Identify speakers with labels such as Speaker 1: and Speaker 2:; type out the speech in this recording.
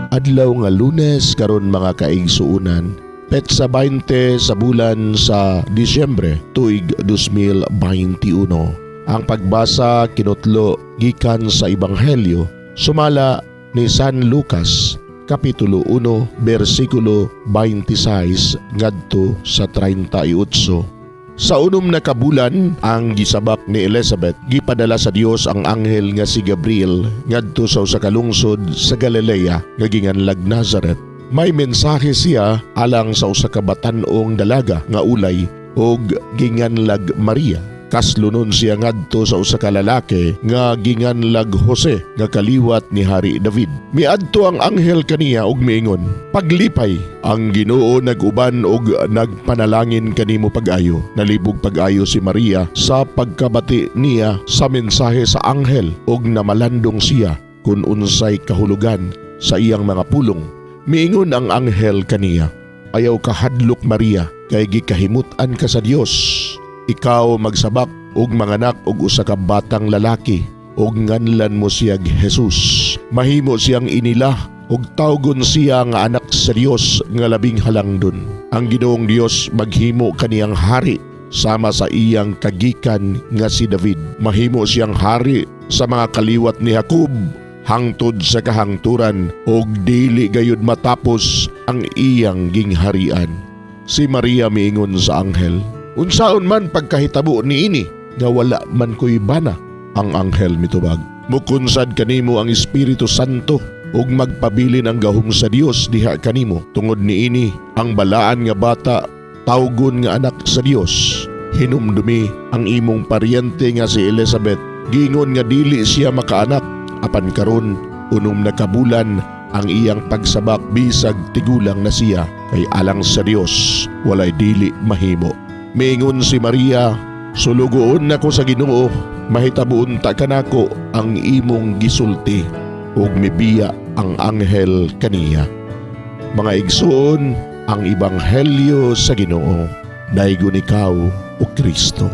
Speaker 1: Adlaw nga Lunes karon, mga kaigsuonan, petsa 20 sa bulan sa Disyembre, tuig 2021. Ang pagbasa kinutlo gikan sa Ebanghelyo sumala ni San Lucas, Kapitulo 1, bersikulo 26 ngadto sa 38. Sa 6 na kabulan ang gisabak ni Elizabeth, gipadala sa Dios ang anghel nga si Gabriel ngadto sa usa ka lungsod sa Galilea nga ginganlag Nazaret. May mensahe siya alang sa usa ka batan-ong dalaga nga ulay og ginganlag Maria. Kaslunon siya ngadto sa usa ka lalaki nga ginganlag Jose nga kaliwat ni Hari David. Miadto ang anghel kaniya og miingon, "Paglipay, ang Ginoo nag-uban og nagpanalangin kanimo pag-ayo." Nalibog pag-ayo si Maria sa pagkabati niya sa mensahe sa anghel og namalandong siya kung unsay kahulugan sa iyang mga pulong. Miingon ang anghel kaniya, "Ayaw kahadlok, Maria, kay gikahimut-an ka sa Dios. Ikaw magsabak og manganak og usa ka batang lalaki ug nganlan mo siya Jesus. Mahimo siyang inila ug tawgon siya nga Anak sa Dios nga Labing Halangdon. Ang Ginoong Dios maghimo kaniyang hari sama sa iyang kagikan nga si David. Mahimo siyang hari sa mga kaliwat ni Jacob hangtod sa kahangturan ug dili gayud matapos ang iyang gingharian." Si Maria miingon sa anghel, "Unsaon man pagkahitabo niini nga wala man ko'y bana?" Ang anghel mitubag, "Mukunsad kanimo ang Espiritu Santo ug magpabilin ang gahom sa Dios diha kanimo. Tungod niini, ang balaan nga bata tawgon nga Anak sa Dios. Hinumdumi ang imong paryente nga si Elizabeth. Giingon nga dili siya makaanak, apan karon 6 na kabulan ang iyang pagsabak bisag tigulang na siya, kay alang sa Dios walay dili mahimo." Miingon si Maria, "Sulugoon nako sa Ginoo, mahitabo unta kanako ang imong gisulti." Ug mibiya ang anghel kaniya. Mga igsoon, ang Ebanghelyo sa Ginoo. Daygon ikaw, o Kristo.